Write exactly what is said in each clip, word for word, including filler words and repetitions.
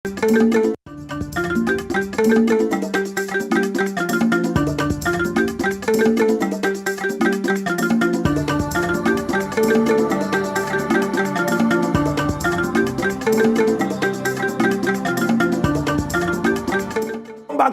Back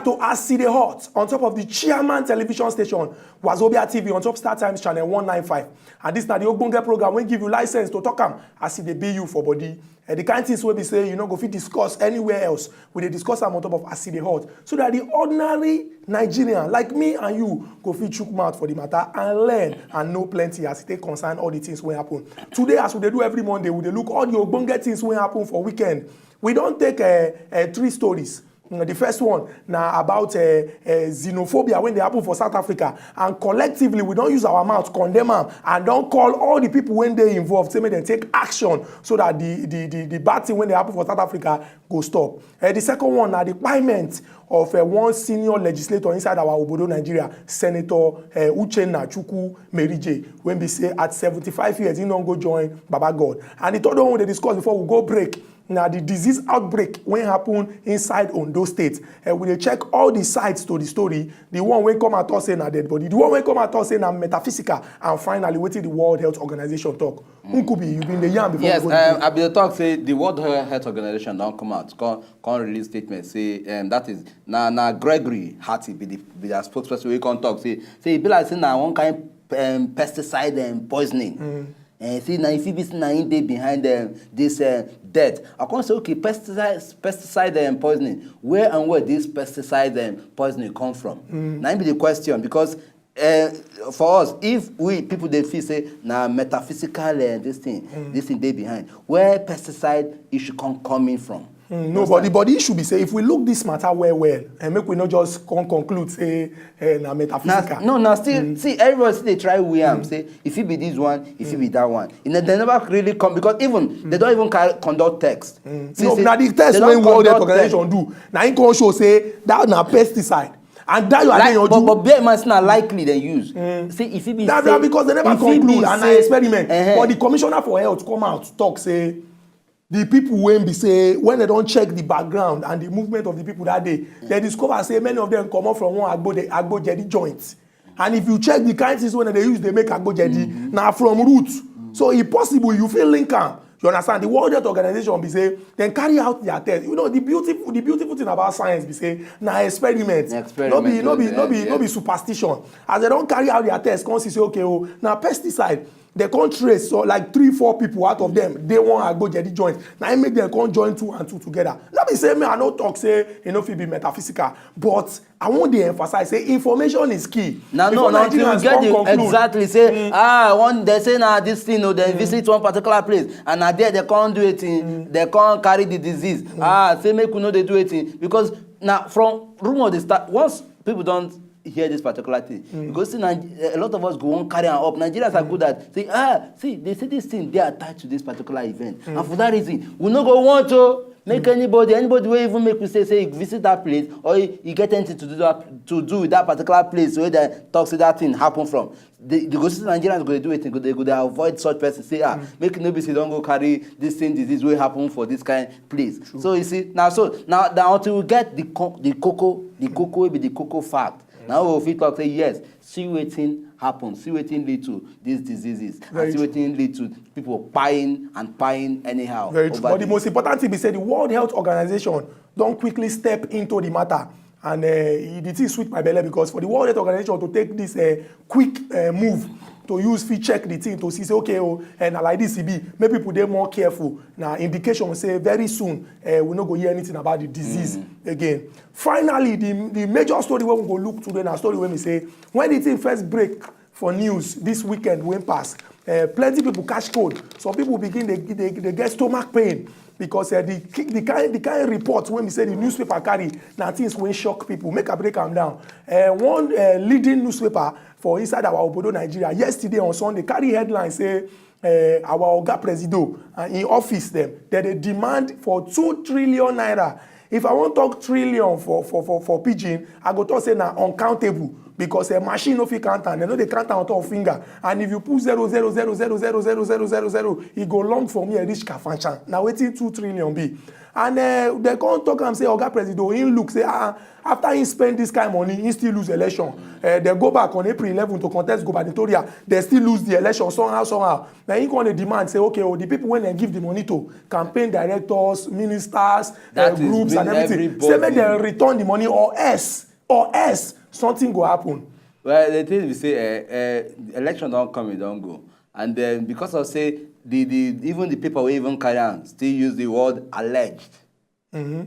to As E Dey Hot on top of the Chairman Television Station, Wazobia T V, on top Star Times Channel one nine five. And this na the ogbonge program wey give you license to talk am as e dey be you for body. Eh, the kind things wey be say you no go fit discuss anywhere else, we dey discuss am on top of As E Dey Hot, so that the ordinary Nigerian like me and you go fit chook mouth for the matter and learn and know plenty as e take concern all the things wey happen. Today, as we dey do every Monday, we dey look all the ogbonge things wey happen for weekend. We don take, eh, eh, three stories. Mm, the first one na about, eh, eh, xenophobia wey dey happen for South Africa, and collectively we don use our mouth condemn am and don call all the people wey dey involved, say make dem take action so that the, the, the, the bad thing wey dey happen for South Africa go stop. Eh, the second one na the kpayment of, eh, one senior legislator inside our obodo Nigeria, Senator, eh, Uchenna Chukwu Merije, wey be say at seventy-five years, he don go join Baba God. And the third one we dey discuss before we go break na the disease outbreak wey happen inside Ondo State. Eh, we dey check all the sides to the story. The one wey come out talk say na dead body, the one wey come out talk say na metaphysical, and finally wetin the World Health Organization talk. Nkubi, you been dey yarn before. Yes, we go um, I bin dey talk say the World Health Organization don come out, come, come release statement say, um, that is, na, na Gregory Harty be the, be their spokesperson, wey come talk say, say e be like say na one kind, um, pesticide, um, poisoning. Mm. And see, na if e be say na him dey behind, um, this, um, death. I come say, okay, pesticide, pesticide, um, poisoning. Where and where this pesticide, um, poisoning come from? Mm. Na him be the question, because, uh, for us, if we people dey feel say na metaphysical, uh, this thing, mm, this thing dey behind, where pesticide issue come coming from? Mm, no, but the, but the issue be say if we look this matter well well, and make we not just con conclude say, eh, na metaphysical. Na, no, na still, mm, see, everybody still dey try weigh am, mm, say if it be this one, if it be that one. You know, they never really come, because even, mm, they don't even carry, conduct test. Mm. See, no, see, na the test wey World Health Organization do, na him come show say that na pesticide. And that you are, like, there, but, but bear in mind say na likely dem use. Mm. See, if it be, that, say, because they never conclude and na experiment. Uh-huh. But the commissioner for health come out talk say the people wey be say when they don check the background and the movement of the people that day, they discover say many of them comot from one agbo, the agbo jedi joint. And if you check the kind things wey they use, they make agbo jedi, mm-hmm, na from root. Mm. So e possible you fit link am. You understand? The World Health Organization be say dem carry out their test. You know, the beautiful, the beautiful thing about science be say na experiment. Experiment, no be, no be, no be, yeah, no be superstition. As they don carry out their test, come see say, okay, oh, na pesticide. They come trace, so, like, three, four people out of them, they one agbo jedi joint. Na im make them come join two and two together. No be say me I no talk say e no fit be metaphysical, but I wan dey emphasize say information is key. Na no, before na until you Nigerians get come the conclude. Exactly say, mm, ah, one, they say na this thing, oh, they, mm, visit one particular place, and na there they come do a thing, mm, they come carry the disease. Mm. Ah, say make we no dey do a thing, because na from rumor dey start. Once people don hear this particular thing, mm, you go see na a lot of us go wan carry am up. Nigerians are, mm, good at say, ah, see, they say this thing dey attached to this particular event, mm, and for that reason we no go want to make, mm, anybody, anybody wey even make mistake say e visit that place or e, e get anything to do that, to do with that particular place wey dem talk say that thing happen from. They, they go see Nigerians go dey do wetin, go dey, go dey avoid such person, say, ah, mm, make e no be say e don go carry this same disease wey happen for this kind place. True. So you see, na so, na, na until we get the co-, the koko, the koko wey be the koko fact, na we go fit talk say yes, see wetin happen, see wetin lead to these diseases, and see wetin lead to people kpain and kpain anyhow. Very true. But the most important thing be say the World Health Organization don quickly step into the matter, and, uh, the thing sweet my belly, because for the World Health Organization to take this, uh, quick, uh, move to use fit check the thing to see say, okay, oh, and like this e be, make people dey more careful. Na indication say very soon, uh, we no go hear anything about the disease, mm, again. Finally, the, the major story wey we go look today na story wey be say when the thing first break for news this weekend wey pass, uh, plenty people catch cold. Some people begin dey, dey, dey get stomach pain because, uh, the, the kind, the kind report wey be say the newspaper carry na things wey shock people. Make I break am down. Uh, one, uh, leading newspaper for inside our obodo Nigeria yesterday on Sunday carry headline say, uh, our oga Presido and im office dem, dem dey demand for two trillion naira. If I wan talk trillion for, for, for, for pidgin, I go talk say na uncountable, because a machine no fit count am. Dem no dey count am on top of finger. And if you put zero zero zero zero zero zero zero zero zero, e go long for me, e reach Kafanchan. Na wetin two trillion be? And uh, dem come talk am say, "Oga Presido," he look say, "Ah, after he spend this kind money, he still lose election." Uh, dem go back on April eleven to contest gubernatorial, dem still lose the election somehow, somehow. Na he come dey demand say, "Okay, oh, the people wey dem give the money to, campaign directors, ministers, uh, That is groups and bring everything, say make everybody. dem return the money, or else, or else something go happen." Well, the thing we say, uh, uh, election don come, e don go, and then because of say the the even the paper wey even carry am still use the word alleged.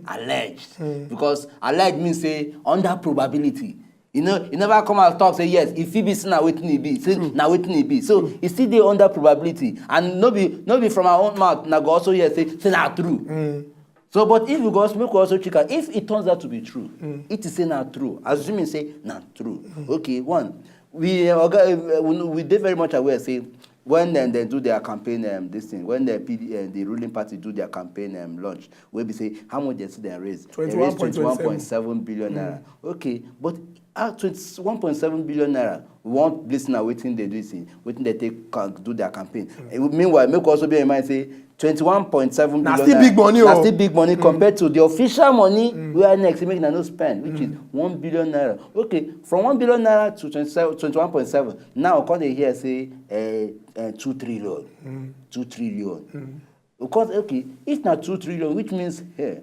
Alleged, because alleged mean say under probability. You know, e never come out talk say yes, e fit be say na wetin e be, say na wetin e be. So e still dey under probability, and no be no be from our own mouth na go also hear say say na true. So, but if you go also make we also check am, if it turns out to be true, it is say na true, assuming say na true. Okay, one, we uh, oga uh, we, we dey very much aware say when dem dem do their campaign, um, this thing, when the P D, uh, the ruling party do their campaign, um, launch, wey be say how much dem see dem raise? Dem raise Twenty-one point twenty-seven. Twenty-one point seven billion naira. Okay, but ah, twenty-one point seven billion naira, we wan listen na wetin dem do this thing, wetin dem take can do their campaign. Eh, meanwhile, make we also bear in mind say twenty-one point seven billion Na still naira big money, na oh. Still big money compared to the official money wey INEC say make dem no spend, which is one billion naira. Okay, from one billion naira to twenty-seven, twenty-one point seven, now we come dey hear say uh, uh, two trillion, two trillion. Because okay, if na two trillion, which means here,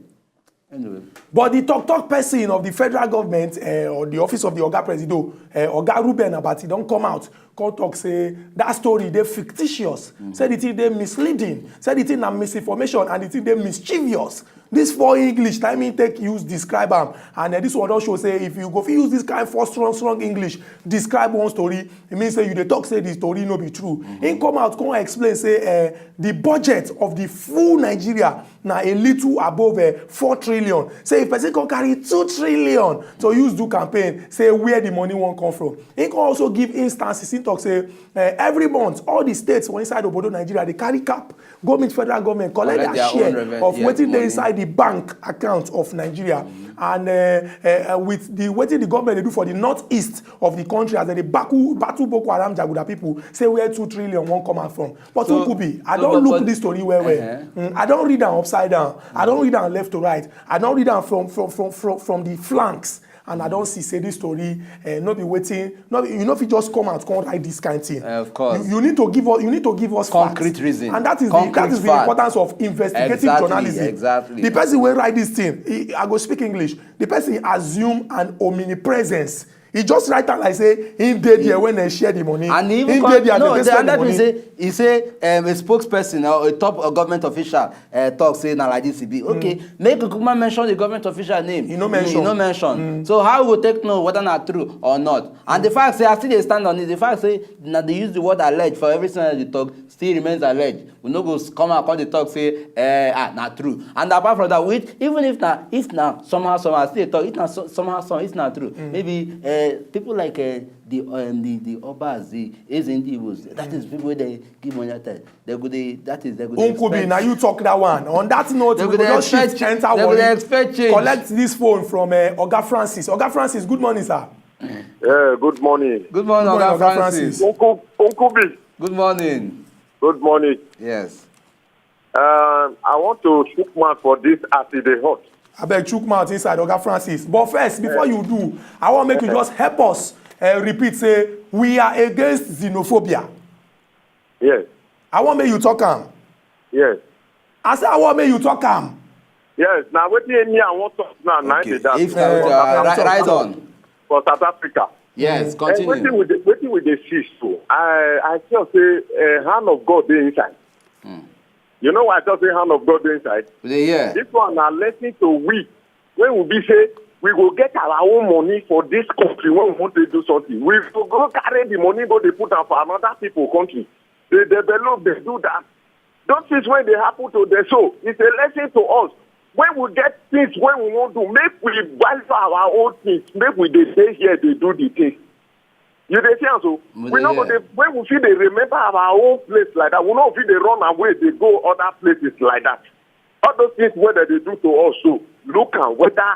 anyway. But the talk talk person of the federal government, uh, or the office of the Oga Presido, uh, Oga Ruben Abati, don come out, come talk say that story dey fictitious, say the thing dey misleading, say the thing na misinformation, and the thing dey mischievous. This four English time he take use describe am, and uh, this one don show say if you go fit use this kind four strong strong English describe one story, e mean say you dey talk say the story no be true. He come out come explain say uh, the budget of the full Nigeria na a little above uh, four trillion. Say if person come carry two trillion to use do campaign, say where the money wan come from. He come also give instances. He talk say uh, every month all the states for inside obodo Nigeria dey carry cap go meet federal government, collect Collect their their share own reven- of yeah, wetin dey money. Inside the bank account of Nigeria. And uh, uh, with the wetin the government dey do for the northeast of the country, as dem dey battle battle Boko Haram jaguda people, say where two trillion wan come out from. But So- Nkubi, I so don but- look but- this story well well. Uh-huh. Mm, I don read am upside down. I don read am left to right. I don read am from from from from, from the flanks. And I don see say this story uh, no be wetin, no be, you no fit just come out come write this kind thing. Uh, of course. You, you need to give us, you need to give us Concrete facts. Reason. And that is the, Concrete that is the fact. Importance of investigative Exactly, journalism. Exactly. The person wey write this thing, he, I go speak English. The person assume an omnipresence. He just write am like say he dey there when dem share the money. And he even He come- dey there, no, dem the spend the other thing money. Say he say um, a spokesperson or a top uh, government official uh, talk say na like this e be. Okay, make Kukuma mention the government official name. He no mention. He no mention. So how we go take know whether na true or not? And the fact say I still dey stand on it. The fact say na dey use the word alleged for everything wey dem dey talk still remains alleged. We no go s- come out come dey talk say eh, ah, na true. And apart from that, which even if na if na somehow somehow I still dey talk, if na so, somehow somehow if na true, maybe uh, people like uh, the um, the the Obas, the Eze Ndi Igbos, that is people wey dey give money that time. They go dey that is they go dey Nkubi, expect- now you talk that one. On that note, They we go go dey just shift expect enter they go dey Warri. Expect change. Collect this phone from uh, Oga Francis. Oga Francis, good morning, sir. Yeah, good morning. Good morning, Good morning, Oga Oga Francis. Francis. Uncle Uncle B, Good morning. Good morning. Yes. Um, I want to shook mouth for this as e dey hot. Abeg, chook mouth inside, Oga Francis. But first, before you do, I wan make you just help us uh, repeat say we are against xenophobia. Yes, I wan make you talk am. Yes. I say I wan make you talk am. Yes, now wetin me I wan talk now, na Okay. be that. If Uh, uh, I'm ri- sorry. Ride on. For South Africa. Yes, Eh, wetin continue. we dey wetin we dey see so, I I feel say uh, hand of God dey inside. You know why I feel say hand of God dey inside? We dey hear. This one na lesson to we when we be say we go get our own money for this country when we want to do something. We go go carry the money go dey put am for another people country. They develop, they do that. Those things when they happen to them, so it's a lesson to us. When we get things when we want to make we value our own things, make we dey dey here dey do the things. You dey see am so? We We dey no go hear. dey when we fit dey remember our own place like that. We no fit dey run away dey go other places like that. All those things wey dem dey do to us so, look am whether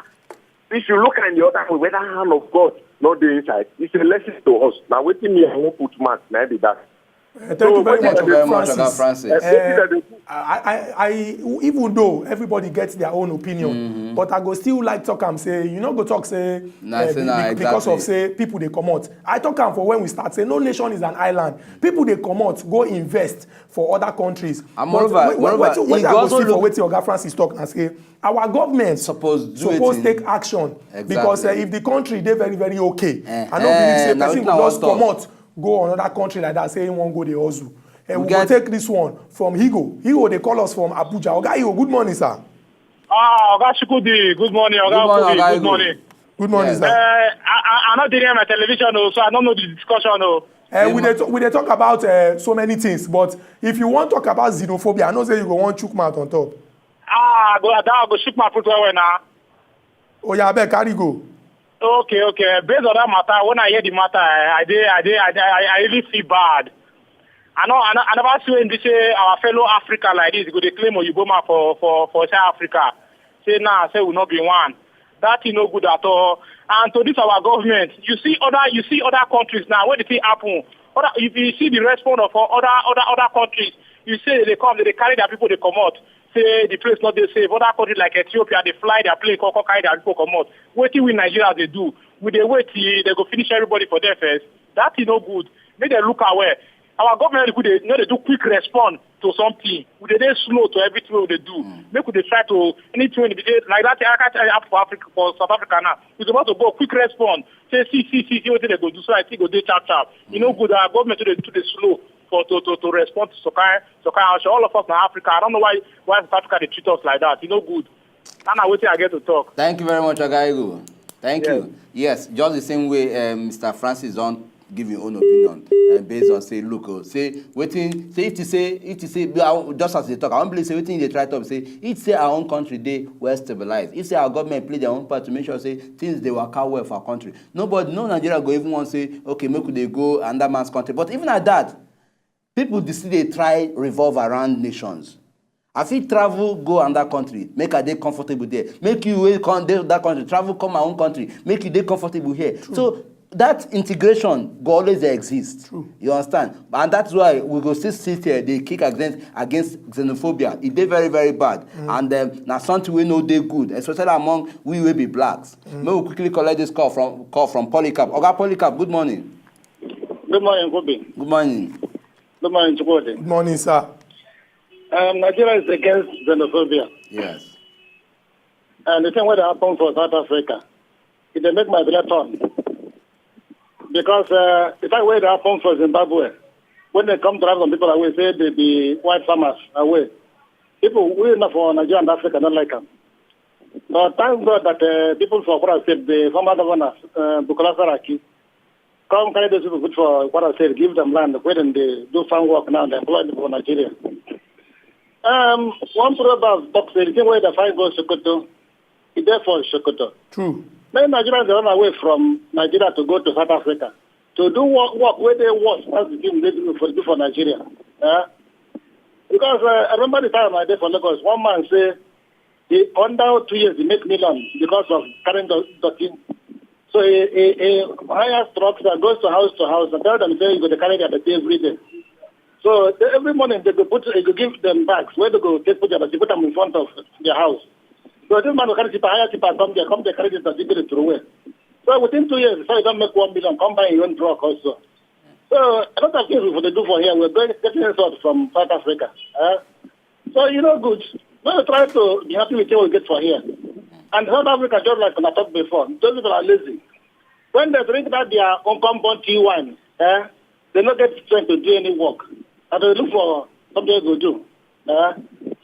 if you look am in the other way, whether hand of God no dey inside. It's a lesson to us. Na wetin me I wan put mouth na be that. Uh, thank you very much, Thank you very much, Francis. Oga Francis. Uh, wetin dem dey do? I, I, I, even though everybody gets their own opinion, but I go still like talk am say you no go talk say Na say na because of exactly. Say people dey comot. I talk am for when we start say no nation is an island. People dey comot go invest for other countries. And But moreover- wait- wait- moreover, wetin e wetin go I go also see for look- wetin Oga Francis talk na say our government Suppose do suppose wetin- take action Exactly. Because uh, if the country dey very very okay, I no Eh, believe say na person wetin go I wan just talk. Comot go another country like that say he wan go dey hustle. Eh, We we get- go take this one from Higo. Higo dey call us from Abuja. Oga Higo, good morning, sir. Ah, Oga Chukwudi, good morning. Oga Good morning, Okobi, Oga good Igu. Morning. Good morning, Yes. Uh, sir. I, I, I not there my television, oh, so I don't know the discussion, oh. Uh, Hey, we ma- dey t- we dey talk about uh, so many things, but if you wan talk about xenophobia, I know say you go wan chook mouth on top. Ah, I go, I go shoot my foot well, well now. Oya, abeg carry go. Okay, okay. Based on that matter, when I hear the matter, I, I dey, I dey, I, dey- I, I really feel bad. I know, I, know, I never see when they say our fellow Africa like this go dey claim Oyiboma for for for South Africa. Say now, say we not be one. That is no good at all. And to this our government, you see other, you see other countries now. What did it happen? Other, if you see the response of other other other countries, you say they come, they carry their people, they come out. Say the place not dey safe. Other countries like Ethiopia, they fly their plane, come, come carry their people come out. Wetin we Nigerians dey do? We dey wait till they go finish everybody for there first. That is no good. Make dem look away. Our government could dey, you know, they do quick response to something. We dey dey slow to everything we dey do. Make we dey try to anything wey dey like that thing I can't happen for Africa, for South Africa now. We suppose to go quick response. Say see see see see wetin they go do so I think go dey sharp sharp. You know good our government too dey too dey slow for to to to respond to some kind some kind action. All of us na Africa. I don't know why why South Africa dey treat us like that. You know good. That na wetin I get to talk. Thank you very much, Oga Igu. Thank Yes. You. Yes, just the same way um, Mister Francis don give your own opinion uh, based on say look oh, say wetin say if to say if to say I wan- just as they talk I wan believe say wetin you dey try talk say if say our own country dey well stabilized if say our government play their own part to make sure say things dey waka well for our country nobody no Nigeria go even wan say okay make we dey go another man's country but even at that people dey still dey try revolve around nations I fit travel go another country make I dey comfortable there make you wey come dey that country travel come my own country make you dey comfortable here so that integration go always dey exist you understand and that's why we go still sit here dey kick against against xenophobia e dey very very bad and um, na something wey no dey good especially among we wey be blacks make we quickly collect this call from call from Polycarp oga Polycarp good morning Good morning, Kobe. Good morning. Good morning, Chukwudi. Good morning, sir. Um, Nigeria is against xenophobia. Yes. And the thing wey dey happen for South Africa, it dey make my blood turn. Because uh, the time wey dey happen for Zimbabwe, when they come drive some people away, say they be white farmers away. People we know for Nigeria and Africa don't like them. But thank God that uh, people for Kwara State, the former governor, uh, Bukola Saraki, come carry those people put for Kwara State, give them land, where then they do farm work now, they employ them for Nigeria. Um, one proverb talks the thing where the fight goes Sokoto, it therefore Sokoto. True. Many Nigerians they run away from Nigeria to go to South Africa to do work, work where they work. That's the thing they do for, do for Nigeria. Yeah? Because uh, I remember the time I did for Lagos, one man say he under two years he make million because of carrying the dirty. So he, he, he hires trucks and goes to house to house and tell them say you go to carry their dirty every day. So they, every morning they go put, he go give them bags where they go take put their dirty, put them in front of their house. So this man will carry tipa, hire tipa, come there, come there, carry the dirty, go dey throw away. So within two years, so you don't make one million, come buy your own truck also. So a lot of things we for dey do for here, we're going getting insult from South Africa. Eh? So you know good. Don't try to be happy with what we get for here. And South Africa, just like I talked before, those people are lazy. When they drink that their own compound tea wine, eh, they don't get strength to do any work. And they look for something to do. Eh?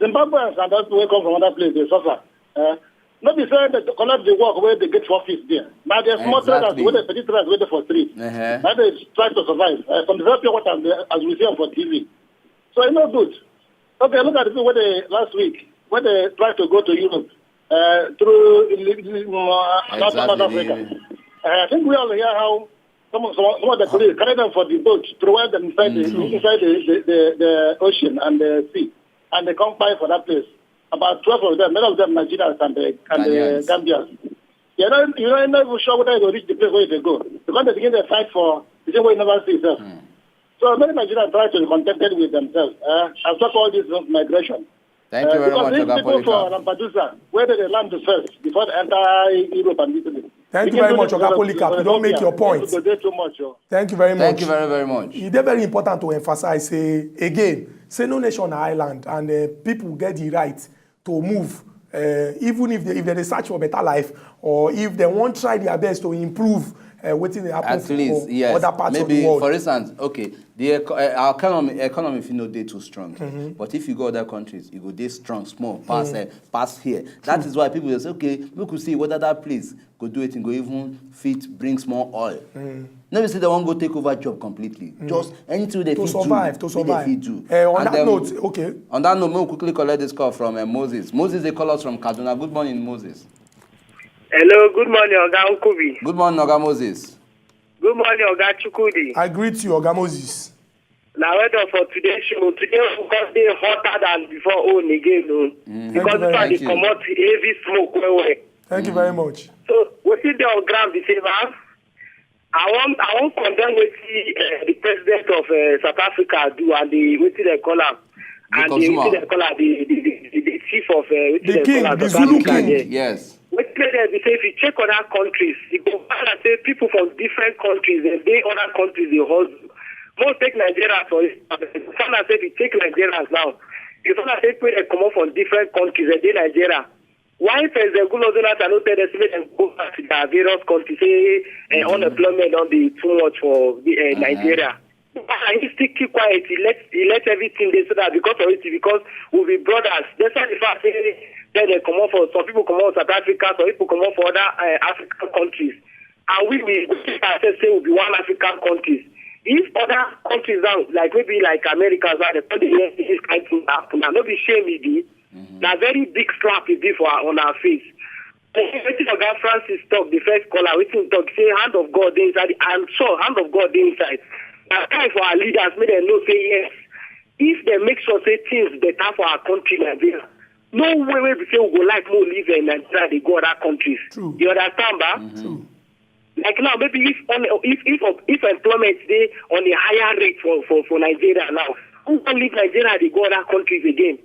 Zimbabweans and those people who come from other places, they suffer. Eh? Not be say they collect the work where they get for office there. Now they're small Exactly. Traders, where they petty traders, where they for street. Uh-huh. Now they try to survive. Uh, from the very pure water, they- as we see on for T V. So it's not good. Okay, look at the people where they last week, when they tried to go to Europe uh, through uh, North South Exactly. Africa. Uh, I think we all hear how some of, some, of- some of the police carry them for the boat, throw them inside the inside the, the, the, the ocean and the sea, and they come by for that place. About twelve of them, many of them Nigerians and the and the Ghanaians. Gambians. You know, you know, not even sure whether they reach the place where they go because they begin to fight for the thing where you never see yourself. So many Nigerians try to be contented with themselves. Uh, I've talked all this of migration. Thank you Uh, very because much, these Oga people for Polycarp. Lampedusa, where they land first before they enter Europe and Italy. Thank you Begin very to much, look Oga for Polycarp. You don make your point. People go there too much. Oh. Thank you very much. Thank you very, very much. E dey very important to emphasize say, again, say no nation na island, and uh, people get the right to move, uh, even if they, if they dey search for better life, or if they wan try their best to improve uh, wetin dey happen At for least, yes. other parts Maybe, of the world. For instance, okay, the eco- uh, our economy economy fit no dey too strong, Mm-hmm. but if you go other countries, you go dey strong small pass Mm. uh, pass here. That is why people dey say, okay, make we see whether that place go do wetin go even fit bring small oil. Mm. No be say they wan go take over job completely. Just anything wey they To fit survive, do, to make they survive. fit do. Eh, on And that then, note, okay. On that note, make we quickly collect this call from uh, Moses. Moses, they call us from Kaduna. Good morning, Moses. Hello, good morning, Oga Nkubi. Good morning, Oga Moses. Good morning, Oga Chukwudi. I greet you, Oga Moses. Now, weather for today's show. Today, we got day hotter than before. Oh, again, no. Mm. Because Thank you this one very dey much. Comot heavy smoke well well. Thank you very much. So, wetin dey on ground be say, man, I wan I wan condemn wetin uh, the president of uh, South Africa do and the wetin dem call am, The and the consumer. Wetin dem call am, the the the, the, the chief of uh, wetin The dem king, call am, the South Zulu Africa, king. Yes. Yes. Wetin make dem be say if you check other countries, you go find out say people from different countries dem dey other countries dey hustle. Make we take Nigeria for instance, you go find out say if you take Nigerians now, you go find out say people wey dey comot from different countries dem dey Nigeria. Why President Goodluck Jonathan no tell them say make dem go back to their various countries, say uh, unemployment don dey too much for uh, Nigeria? Why he still keep quiet? He let he let everything dey so that because of it, because we be brothers. That's why the fact say then they comot for some people comot for South Africa, some people comot for other uh, African countries, and we we we take ourselves say we be one African countries. If other countries now, like maybe like America, now they come dey hear this kind thing happen, na no be shame e be. Na very big slap e be for our, on our face. Wetin Oga Francis talk, the first caller, wetin he talk, say hand of God dey inside. I'm sure hand of God dey inside. Na time for our leaders make dem know say yes, if dem make sure say things better for our country Nigeria, no way wey be say we go like make we leave eh, Nigeria dey go other countries. True. You understand, ba? True. Like now, maybe if on, if if if employment dey on a higher rate for for for Nigeria now, who wan leave Nigeria dey go other countries again?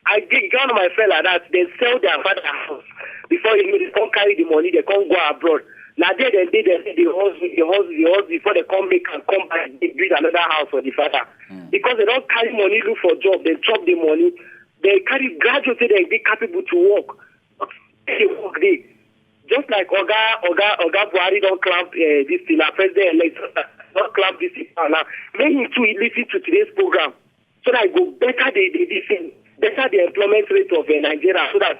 I get get one of my friend like that. Dem sell their father house before you know they come carry the money, they come go abroad. Na there dem dey, dem dey hustle, dey hustle, dey hustle before they come make am come back dey build another house for the father. Because they don carry money look for job, dem chop the money, dem carry graduate say dem dey capable to work. But still dey work dey. Just like Oga Oga Oga Buhari don clamp uh, this thing, na president elect don clamp this thing now. Make him too lis ten to today's program. So that e go better the the this thing, better the employment rate of uh, Nigeria, so that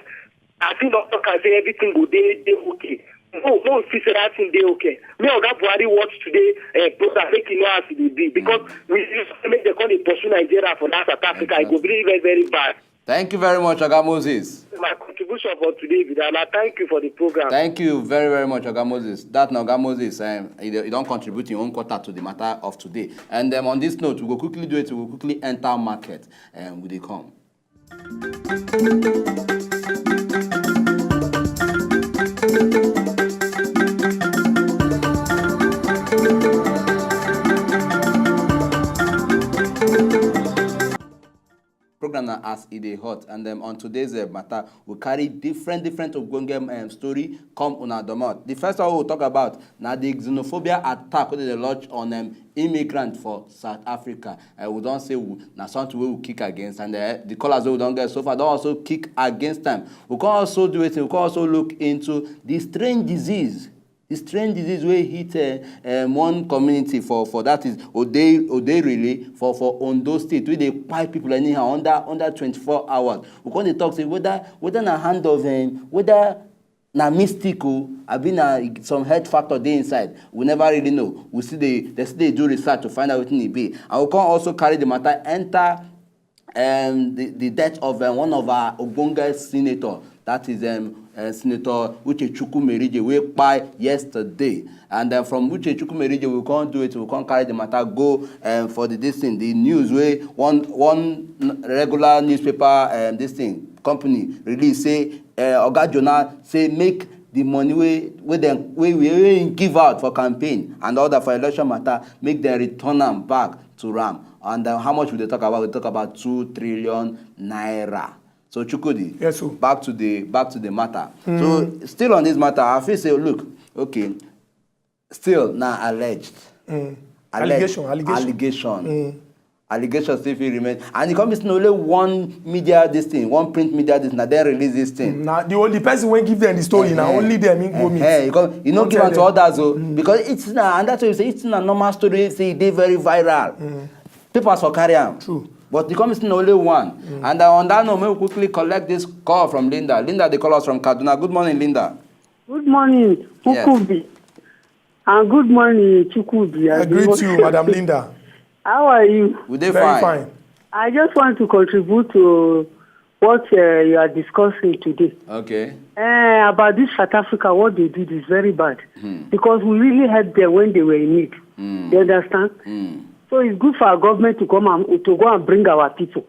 as him don talk am say everything go dey dey okay. No no see say that thing dey okay. Make Oga Buhari watch today uh, program, make he know as e dey be, because we use make dem come dey pursue Nigeria for that South Africa, e go be very very bad. Thank you very much, Oga Moses. My contribution for today be that, and I thank you for the program. Thank you very very much, Oga Moses. That na Oga Moses, um, he, he don contribute him own quarter to the matter of today. And um, on this note, we go quickly do it. We go quickly enter market, and we dey come. Program na as e dey hot, and um, on today's uh, matter, we carry different different ogbonge um, story come una domot. The first one we will talk about na the xenophobia attack wey dey launch on um, immigrants for South Africa. Uh, we don say we, na something wey we kick against, and uh, the callers wey we don get so far don also kick against am. We come also do wetin, we come also look into the strange disease, the strange disease wey hit uh, um, one community for for that is Ode Oderele for for Ondo State, wey dey kpai people anyhow under under twenty-four hours. We come dey talk say whether whether na hand of um, whether na mystic o, abi na some health factor dey inside, we never really know. We still dey they still dey do research to find out wetin e be, and we come also carry the matter enter um, the, the death of um, one of our ogbonge senator, that is um, uh, Senator Uchechukwu Merije, wey kpai yesterday. And uh, from Uchechukwu Merije, we come do it, we come carry the matter go um, for the this thing, the news wey one one n- regular newspaper um, this thing company release say uh, Oga Jonah say make the money wey wey dem wey we wey him give out for campaign and other for election matter, make dem return am back to am. And uh, how much we dey talk about? We talk about two trillion naira. So Chukwudi, yes, sir. Back to the back to the matter. Mm. So still on this matter, I feel say, look, okay, still now alleged. Mm. Alleged. Allegation, allegation. Allegation. Mm. Allegation still fit remain, and e come be say na only one media, this thing, one print media, this, na dem release this thing. Mm, na the only person wey give them the story, na only them im go meet. Eh, you come, you no give am to others o, because it's na, and that's why you say it's na normal story, say e dey very viral. Mm. Papers for carry am. True. But e come be say na only one. Mm. And uh, on that note, make we quickly collect this call from Linda. Linda, dey call us from Kaduna. Good morning, Linda. Good morning, yes. Chukwudi. And good morning, Chukwudi. I greet you, Madam Linda. How are you? We dey fine. Very fine. I just want to contribute to what uh, you are discussing today. Okay. Uh, about this South Africa, what they did is very bad. Hmm. Because we really helped them when they were in need. Hmm. You understand? Hmm. So it's good for our government to come and to go and bring our people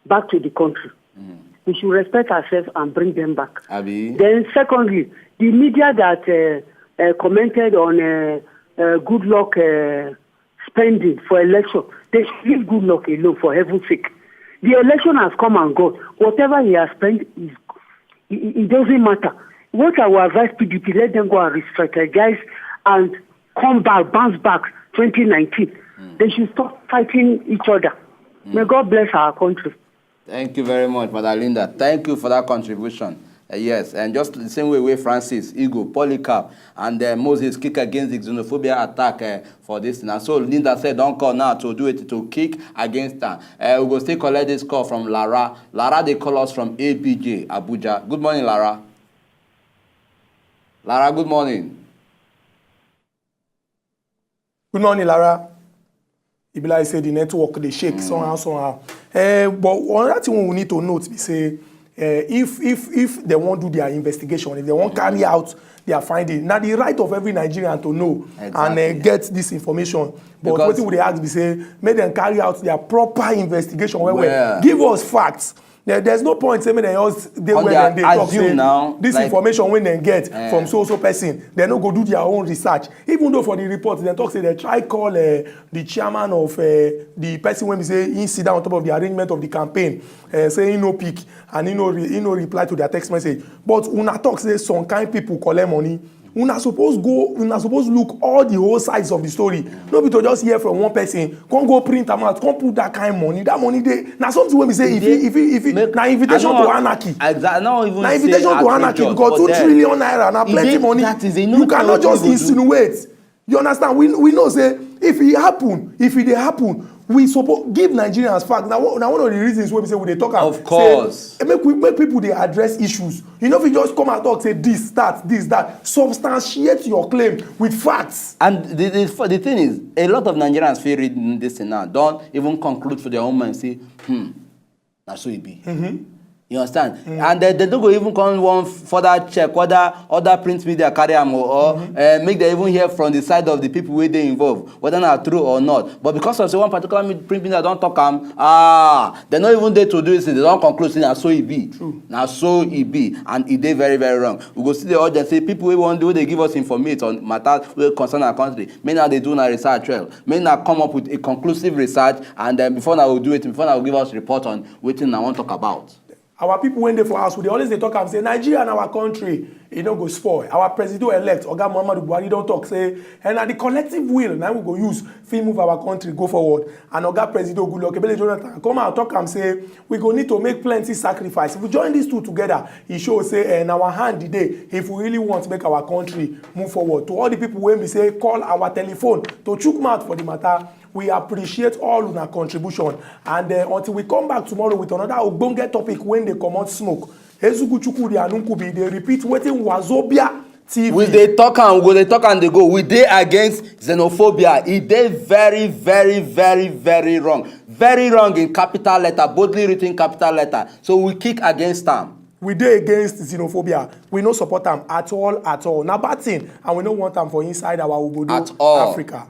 back to the country. Mm. We should respect ourselves and bring them back. Abi? Then, secondly, the media that uh, uh, commented on uh, uh, good luck uh, spending for election, they should leave good luck alone, for heaven's sake. The election has come and gone. Whatever he has spent, is, it, it doesn't matter. What I will advise P D P, let them go and re-strategize and come back, bounce back twenty nineteen. Mm. They should stop fighting each other. Mm. May God bless our country. Thank you very much, Mother Linda. Thank you for that contribution. Uh, yes, and just the same way, way Francis, Igwe, Polycarp, and uh, Moses kick against the xenophobia attack uh, for this thing. And so Linda said, don't call now to do it, to kick against them. Uh, we go still collect this call from Lara. Lara, dey call us from A B J, Abuja. Good morning, Lara. Lara, good morning. Good morning, Lara. E be like say the network dey shake somehow, somehow. Eh, but another thing we need to note be say, eh, if if if they wan do their investigation, if they wan carry out their finding, na the right of every Nigerian to know and eh, get this information. But wetin we dey ask be say, make dem carry out their proper investigation well well. Give us facts. There, there's no point say make dem just dey where dem dey talk say this information wey dem get from so so person, dem no go do their own research. Even though for the report dem talk say dem try call uh, the chairman of uh, the person wey be say he sit down on top of the arrangement of the campaign, uh, say he no pick and he no re he no reply to their text message. But una talk say some kind people collect money. Una suppose go, una suppose look all the whole sides of the story. No be to just hear from one person, come go print am out, come put that kind money. That money dey na something wey be say if e if e if e na invitation to anarchy. Exactly. Na invitation to anarchy because two trillion naira na plenty money. You cannot just insinuate. You understand? We we know say if e happen, if e dey happen, we suppose give Nigerians fact. Na one na one of the reasons wey be say we dey talk am. Of course. Say make we make people dey address issues. You no fit just come and talk say this, that, this, that. Substantiate your claim with facts. And the, the, the thing is, a lot of Nigerians feel reading this thing now, don't even conclude for their own mind, say, hmm, na so e be. Mm-hmm. You understand? Mm. And they, they don't go even come one further check whether other print media carry am or, or mm-hmm. uh, make they even hear from the side of the people where they involved, whether na true or not. But because of say one particular print media don't talk am, ah, they not even there to do this. They don't conclude say na so e be. True. Na so e be, and e dey very very wrong. We go see the audience say people wey wan do, they give us informate on matter wey concern our country. Make now they do na research well. Make now come up with a conclusive research, and then before now we do it, before now we give us report on wetin I wan talk about. Our people when they for us, we dey always dey talk and say Nigeria and our country, e no go spoil. Our president-elect, Oga Muhammadu Buhari, don talk say, and na the collective will na we go use fit move our country go forward. And Oga President Goodluck Ebele Jonathan come out talk am say we go need to make plenty sacrifice. If we join these two together, e show say eh, na our hand e dey if we really want make our country move forward. To all the people wey be say call our telephone to chook mouth for the matter, we appreciate all una contribution. And uh, until we come back tomorrow with another ogbonge topic wey dey comot smoke, Ezugu Chukwudi Anunkubi dey repeat wetin Wazobia T V. We dey talk am, we go dey talk am dey go. We dey against xenophobia. E dey very very very very wrong. Very wrong in capital letter, boldly written capital letter. So we kick against am. We dey against xenophobia. We no support am at all at all. Na bad thing, and we no want am for inside our obodo Africa.